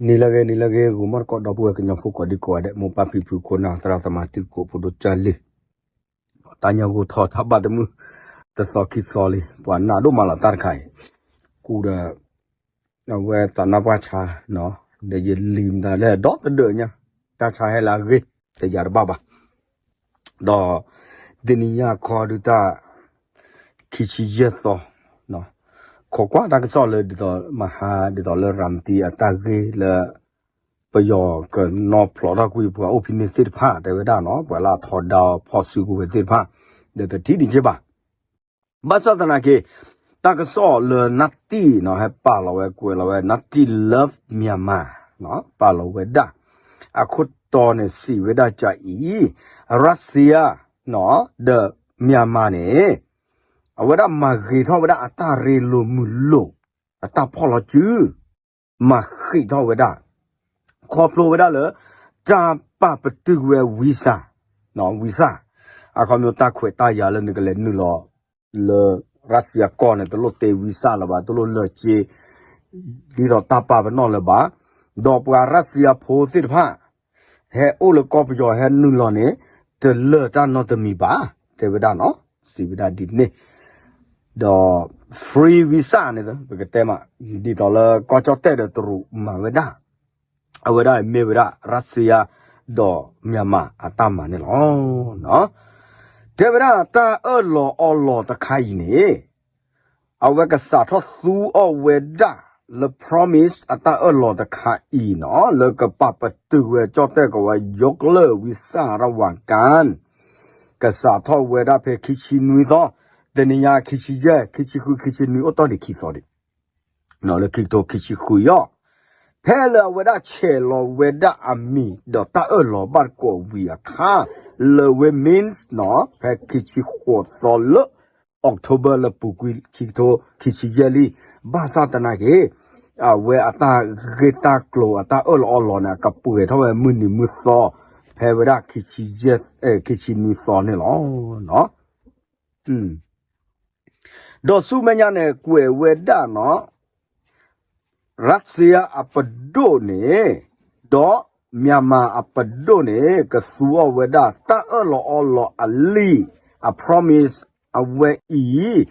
နံၤလၢအဂ့ၤ နံၤလၢအဂ့ၤ ဂီၤမီၢ်တကိး ဒီပုၢ်ဝဲၢ်ကညီဖိကိးဒံကိးဂၤဒဲး မိၢ်ပၢ်ဖံဖု ခိၣ်နၢ်သရၣ်သမါ တံၤသကိးဖိဒိၣ်ကၢ်လံၤ တၢ်ညၣ်ဂိၢ်ထီၣ်တၢ်ဘၣ်တမုာ် တသီခံသီလံ ပှၤနးဒိၣ်မးလီၤတၢ်တခါအံၤ ကူဒီး အဝဲသးနါပှၢ်ဆါ ဒီးယလံၤမတၤလဲၣ် ဒီတဒၢးညါ တၢ်ဆါဟဲလၢအဂ့ၤ တယာ်တဘၣ်ဘၣ် ဒီး တနံၤညါခီဒုတၢ် ခံဆံယဲၢ်သီ ခိးကွၢ်တၢ်ကစီၣ်လၢဒ်သိးမဟါ ဒ်သိးလၢရၤမတံအတၢ်ဂ့ၢ်လၢ ပယီၤကနီၣ်ဖျိးထီၣ်ကွံာ်ပှၤအိၣ်ဖဲန့ၣ်သ့ၣ်တဖၣ် တဲဝဲဒၣ်နီၤ ပှၤလၢအထီဒါဖီၣ်စုကဝဲၤသ့ၣ်တဖၣ် ဒီးတထံၣ်ဒံးက့ဘၣ် ဘၣ်ဆၣ်သနာ်က့ တၢ်ကစီၣ်လၢနၢ်တံၢ်နီၤ ဟဲပာ်လီၤဝဲကွဲးလီၤဝဲ နၢ်တံၢ် love Myanmar ပာ်လီၤဝဲဒၣ် အခိၣ်တီန့ၣ်စံးဝဲဒၣ်ကအံၤ Russia နီၤ ဒီး Myanmar န့ၣ် အဝဲဒၣ်မၤဂ့ၤထီၣ်ဝဲဒၣ်အတၢ်ရ့လိာ်မုာ်လိာ် အတၢ်ဖီၣ်လီၤစု မၤဃံးထီၣ်ဝဲဒၣ် ခီဖျိဝဲဒၣ်လၢ တၢ်ပာ်ပတုာ်ဝဲ visa visa အခီပညီတၢ်ခွဲးတၢ်ယာ်လၢနကလဲၤနုာ်လီၤ လၢ Russia ကီၢ်န့ၣ် တလိၣ်တ့ visa လၢၤဘၣ် တလိၣ်လၢာ်စ့ ဒ်သိးတၢ်ပာ်ပနီၣ်လၢၤဘၣ် ဒီးပှၤ Russia ဖိသ့ၣ်တဖၣ် ဟဲအိၣ်လၢကီၢ်ပယီၤဟဲနုာ်လီၤန့ၣ် တလၢာ်တၢ်နီတမံၤဘၣ် တဲဝဲဒၣ်နီၤ စံးဝဲဒၣ်ဒ်န့ၣ် ဒီး free visa န့ၣ် ပကတဲမး ဒ်သိးလၢကီၢ်ကၠီၣ်တဲၣ်ဒီးတရူးမၤဝဲဒၣ် အဝဲဒၣ်မ့ၢ်ဝဲဒၣ် Russia ဒီး Myanmar အတၢ်မၤန့ၣ်လီၤ. တဲဝဲဒၣ်တၢ်အၢၣ်လီၤအီလီၤတခါအံၤန့ၣ် အဝဲကစးထီၣ်သူအီၤဝဲဒၣ်လၢ promise အတၢ်အၢၣ်လီၤတခါအံၤနီၤ လၢကပာ်ပတုာ်ဝဲကၠီၣ်တဲၣ်ကီးဝဲ ယိးကလၢၢ်ဝံစၢ်ရဝၤကၣ် ကစးထီၣ်ဝဲဒၣ်ဖဲခံဆံနွံသီ တနံၤညါခံဆံယဲၢ် ခံဆံဃု ခံဆံနွံအိၣ်တ့ၢ်ဒံးခံသီဒံး လၢခံကထိခံဆံဃုအံၤ ဖဲလၢအဝဲဒၣ်ဆဲးလီၤဝဲဒၣ်အမံၤ ဒီးတၢ်အၢၣ်လီၤဘၣ်တကိးဝံၤအခါ လၢဝဲ means နီၤ ဖဲခံဆံဃိးသီလၢ October လၢပူၤကွံာ်ခံကထိခံဆံယဲၢ်လံ ဘၣ်ဆၣ်သနာ်က့ အဝဲအတၢ်ဂ့ၢ်တၢ်ကျိၤအတၢ်အၢၣ်လီၤအီလီၤန့ၣ် ကပှဲၤထီၣ်ဝဲမုၢ်နံၤမုၢ်သီ ဖဲဝဲဒၣ် ခံဆံနွံသီန့ၣ်လီၤ. ဒီးဆူမဲာ်ညါန့ၣ် ကွဲးဝဲဒၣ်နီၤ Russia အပဒိၣ်န့ၣ် ဒီး Myanmar အပဒိၣ်န့ၣ် ကသူအီၤဝဲဒၣ်တၢ်အၢၣ်လီၤအီလီၤအလံာ် အ promise အဝဲအံၤ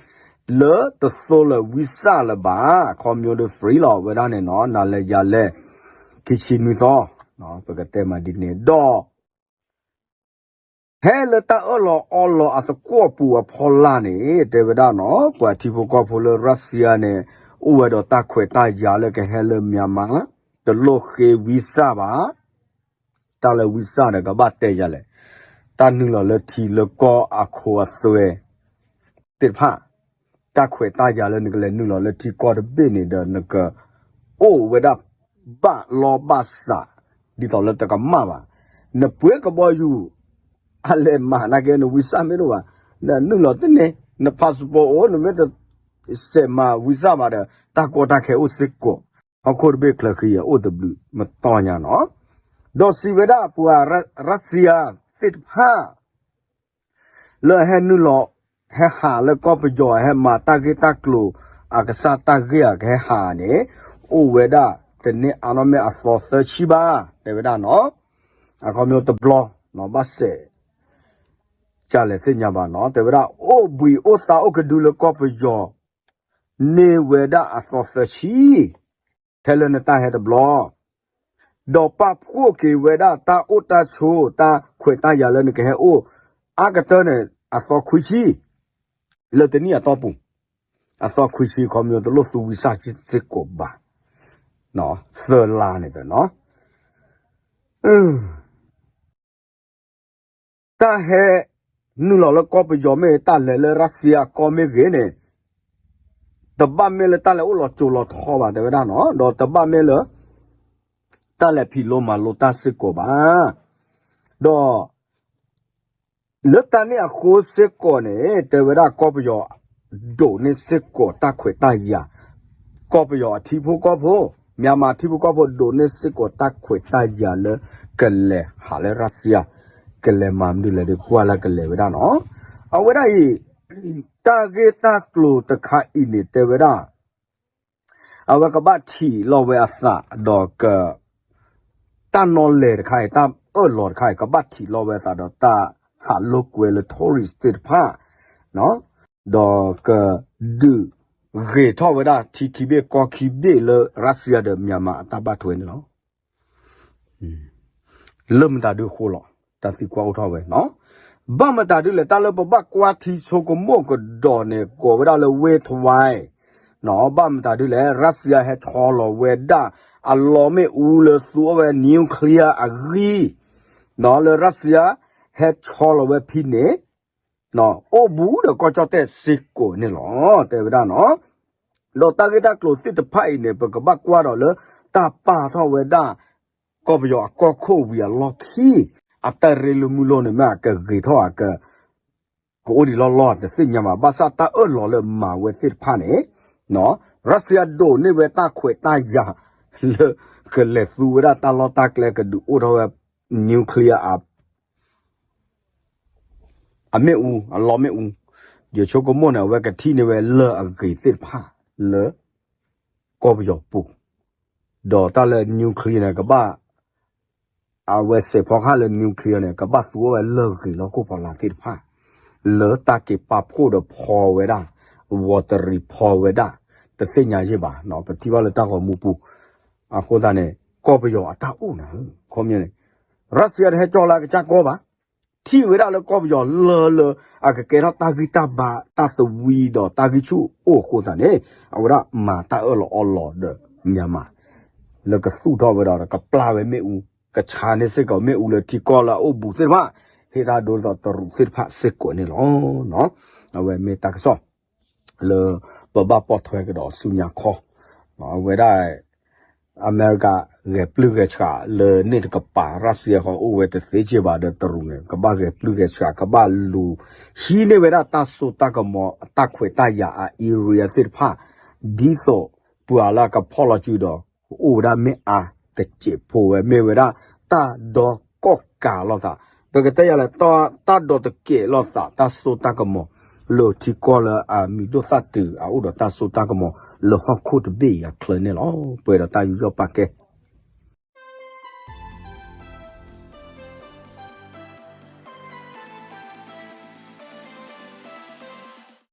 လၢတသိလၢာ်ဝံစၢ်လၢၤဘၣ် အခီပညီဒီး free လီၤဝဲဒၣ်န့ၣ်နီၤ နၤလဲၤယၤလဲၤ ခံဆံနွံသီ ပကတဲမးဒ်န့ၣ်ဒီး ဖဲလၢတၢ်အၢၣ်လီၤအီလီၤအသကွီၢ်ပူၤအဖီလာ်န့ၣ် တဲဝဲဒၣ်နီၤ ပှၤထံဖိကီၢ်ဖိလၢ Russia န့ၣ် အိၣ်ဝဲဒီးတၢ်ခွဲးတၢ်ယာ်လၢကဟဲလၢ Myanmar တလိၣ်ဃ့ဝံစၢ်ဘၣ် တၢ်လၢဝံစၢ်ဒီးကဘၣ်တဲယၤလဲၣ် တၢ်နုာ်လီၤလၢထံလၢကီၢ်အခိအသွဲ သ့ၣ်တဖၣ် တၢ်ခွဲးတၢ်ယာ်လၢနကလဲၤနုာ်လီၤလၢထံကီၢ်တဘ့ၣ်န့ၣ်ဒီး နကအိၣ်ဝဲဒၣ်ဘၣ်လီၢ်ဘၣ်စး ဒ်သိးလၢတကမၣ်ဘၣ်. နပှ့ၤကဘီယူၤ အလဲၤမၤနာ်က့ နဝံစၢ်မ့ၢ်တအိၣ်ဘၣ် နနုာ်လီၤတန့ၢ် န passport အိၣ် နမ့ၢ်တစဲးမၤဝံစၢ်ဘၣ်ဒီး တၢ်ကီတၢ်ခဲအိၣ်စ့ၢ်ကီး ဟီၣ်ခိၣ်တဘ့ၣ်ချၢဃံအအိၣ်တဘျုးမတီၢ်ညါနီၤ. ဒီးစံးဝဲဒၣ်ပှၤ Russia သ့ၣ်တဖၣ် လၢဟဲနုာ်လီၤ ဟဲဟးလၢကီၢ်ပယီၤ ဟဲမၤတၢ်ဂ့ၢ်တၢ်ကျိၤ အကစၢ်တၢ်ဂ့ၢ်အကဟဲဟးန့ၣ် အိၣ်ဝဲဒၣ်တန့ၢ်အါနီၢ်မ့ၢ်အသီသၢဆံဘၣ် တဲဝဲဒၣ်နီၤ. အခီပညီတဘျီ ဘၣ်စဲး ကလဲၤသ့ၣ်ညါဘၣ်နီၤ တဲဝဲဒၣ် အိၣ်ဘှံးအိၣ်သါအိၣ်ကဒုလၢကီၢ်ပယီၤ န့ၢ်ဝဲဒၣ်အသီသၢဆံ ထဲလၢနတၢ်ဟဲတဘျီ ဒီးပာ်ဖှိၣ်က့ၤဝဲဒၣ်တၢ်အိၣ်တၢ်ဆိး တၢ်ခွဲးတၢ်ယာ်လၢနကဟဲအိၣ် အါကတၢၢ်န့ၣ် အသီခွံဆံ လၢတနံၣ်အတီၢ်ပူၤ အသီခွံဆံ ခီပညီတလိၣ်သူဝံစၢ်စ့ၢ်ကီးဘၣ် သၢလါန့ၣ်နီၤ တၢ်ဟဲနုာ်လီၤလၢကီၢ်ပယီၤမ့ၢ်ဂ့ၤ တၢ်လဲၤလၢ Russia ကီၢ်မ့ၢ်ဂ့ၤန့ၣ် တဘၣ်မ့ၢ်လၢတၢ်လဲၤအိၣ်လီၤစိၤလီၤထီဘၣ် တဲဝဲဒၣ်နီၤ ဒီးတဘၣ်မ့ၢ်လၢ တၢ်လဲၤဖံးလိမၤလိတၢ်စ့ၢ်ကီးဘၣ်. ဒီး လၢတၢ်န့ၣ်အဃိစ့ၢ်ကီးန့ၣ် တဲဝဲဒၣ်ကီၢ်ပယီၤ ဒိးန့ၢ်စ့ၢ်ကီးတၢ်ခွဲးတၢ်ယာ် ကီၢ်ပယီၤအထံဖိကီၢ်ဖိ Myanmar ထံဖိကီၢ်ဖိ ဒိးန့ၢ်စ့ၢ်ကီးတၢ်ခွဲးတၢ်ယာ်လၢ ကလဲၤဟးလၢ Russia ကလဲၤမၤမနုၤလဲၣ်ဒီး ကွၢ်လၢကလဲၤဝဲဒၣ်နီၤ. အဝဲဒၣ်အံၤ တၢ်ဂ့ၢ်တၢ်ကျိၤတခါအံၤန့ၣ် တဲဝဲဒၣ် အဝဲကဘၣ်ထံၣ်လီၤဝဲအသး ဒီးက တၢ်နီၣ်လဲၢ်တခါအံၤ တၢ်အၢၣ်လီၤတခါအံၤ ကဘၣ်ထံးလီၤဝဲသးဒီးတၢ်ဟးလိာ်ကွဲလၢ tourist သ့ၣ်တဖၣ် ဒီးကဒုးဂ့ၤထီၣ်ဝဲဒၣ်ထံခံဘ့ၣ်ကီၢ်ခံဘ့ၣ်လၢ Russia ဒီး Myanmar အတၢ်ဘၣ်ထွဲန့ၣ်လီၤ. လၢမတၤဒုအဃိလီၤ, တၢ်သံကွၢ်အိၣ်ထီၣ်ဝဲနီၤ. ဘၣ်မတၤဒုလဲၣ်, တၢ်လၢပဘၣ်ကွၢ်ထံဆိကမိၣ်ကဒီးန့ၣ် ကိးဝဲဒၣ်လၢ ဝ့ၢ်ထဝဲ နီၤ. ဘၣ်မတၤဒုလဲၣ်, Russia ဟဲဆီလီၤဝဲဒၣ်အလီမ့ၣ်အူလၢသူအီၣ်ဝဲ nuclear အဂံၢ် နီၤ, လၢ Russia ဟဲဆီလီၤဝဲဖဲန့ၣ် အိၣ်ဘူးဒီးကီၢ်ကၠီၣ်တဲၣ်စ့ၢ်ကီးန့ၣ်လီၤ, တဲဝဲဒၣ်နီၤ. ဒီးတၢ်ဂ့ၢ်တၢ်ကျိၤသ့ၣ်တဖၣ်အံၤန့ၣ် ပကဘၣ်ကွၢ်ဒီးလၢ တၢ်ပာ်ထီၣ်ဝဲဒၣ် ကီၢ်ပယီၤအကီၢ်ခိၣ်ဝံၤအလီၢ်ခံ အတၢ်ရ့လိာ်မုာ်လိာ်န့ၣ် မ့ၢ်အကဂ့ၤထီၣ်အက ကအိၣ်ဒံးလီၢ်လီၢ်တသ့ၣ်ညါဘၣ်. ဘၣ်ဆၣ်တၢ်အၢၣ်လီၤလၢမၤဝဲသ့ၣ်တဖၣ်န့ၣ် Russia ဒိးန့ၢ်ဝဲတၢ်ခွဲးတၢ်ယာ်လၢ ကလဲၤသူဝဲဒၣ်တၢ်လီၢ်တၢ်ကျဲကဒုးအိၣ်ထီၣ်ဝဲ nuclear အမ့ၣ်အူ, အလီမ့ၣ်အူ, ယဆိကမိၣ်န့ၣ် အဝဲကထံၣ်န့ၢ်ဝဲလၢၢ်အဂ့ၤသ့ၣ်တဖၣ်လၢ ကီၢ်ပယီၤပူၤ, ဒီးတၢ်လၢ nuclear န့ၣ် ကဘၣ် အဝဲစဲးဖီကဟၣ်လၢ nuclear န့ၣ် ကဘၣ်သူဝဲလၢၢ်ဂ့ၤလၢဟီၣ်ခိၣ်ဖီလာ်သ့ၣ်တဖၣ် လၢတၢ်က့ၤပာ်ဖှိၣ်ဒီးဖီဝဲဒၣ် ဝီၤတရံးဖီဝဲဒၣ် တသ့ၣ်ညါယ့ၢ်ဘၣ်, ပထံၣ်ဘၣ်လၢတၢ်ဂီၤမူပူၤ, အဃိသတးန့ၣ် ကီၢ်ပယီၤအတၢ်အိၣ်န့ၣ် ခီပညီန့ၣ် Russia တဟဲကၠီလၢအကစၢ်ကီၢ်ဘၣ်, ထံၣ်ဝဲဒၣ်လၢကီၢ်ပယီၤလၢလၢ အကကဲထီၣ်တၢ်ဂံၢ်တၢ်ဘါတၢ်သဝံဒီးတၢ်ဂံၢ်ဆူၣ်အိၣ်အဃိသတးန့ၣ် အဝဲဒၣ်မၤတၢ်အၢၣ်လီၤအီလီၤဒီး Myanmar လၢကသူၣ်ထီၣ်ဝဲဒီးကပျၢ်ဝဲမ့ၣ်အူ, ကဆါန့ၢ်စ့ၢ်ကီးမ့ၣ်အူလၢထံကီၢ်လၢအအိၣ်ဘူးသ့ၣ်တဖၣ်, ဟ့ၣ်တၢ်ဒိတၢ်တီၤတရူးသ့ၣ်တဖၣ်စ့ၢ်ကီးန့ၣ်လီၤ. အဝဲမ့ၢ်တၢ်ကစီၣ် လၢပဘၣ်ပိာ်ထွဲကဒီးဆူညါခီ, အဝဲဒၣ် အမဲရကၤ ဂဲၤပျုၢ်ဂဲၤဆှးလၢန့ၣ်တကပၤ, Russia ဃီအိၣ်ဝဲတသ့က့ဘၣ်ဒီးတရူးန့ၣ် ကဘၣ်ဂဲၤပျုၢ်ဂဲၤဆှး ကဘၣ်လူၤဟံးန့ၢ်ဝဲဒၣ်တၢ်စိတၢ်ကမီၤ တၢ်ခွဲးတၢ်ယာ်အ area သ့ၣ်တဖၣ် ဒ်သိးပှၤလၢအကဖီၣ်လီၤစုဒီး ကအိၣ်ဝဲဒၣ်မ့ၢ်အါတစဲးဖိဝဲ မ့ၢ်ဝဲဒၣ်တၢ်ဒီကီၢ်ကးလိာ်သး, ပကတဲယၤလဲၣ် တၢ်ဒီတကဲးလိာ်သး တၢ်စိတၢ်ကမီၤ လၢထံကီၢ်လၢအမံၤဒိၣ်သၣ်တုၤ အအိၣ်ဒီးတၢ်စိတၢ်ကမီၤ လၢဟီၣ်ခိၣ်တဘ့ၣ်အံၤအချၢန့ၣ်လီၤ. ပှဲၤဒီးတၢ်ယူးယီၣ်ပာ်ကဲ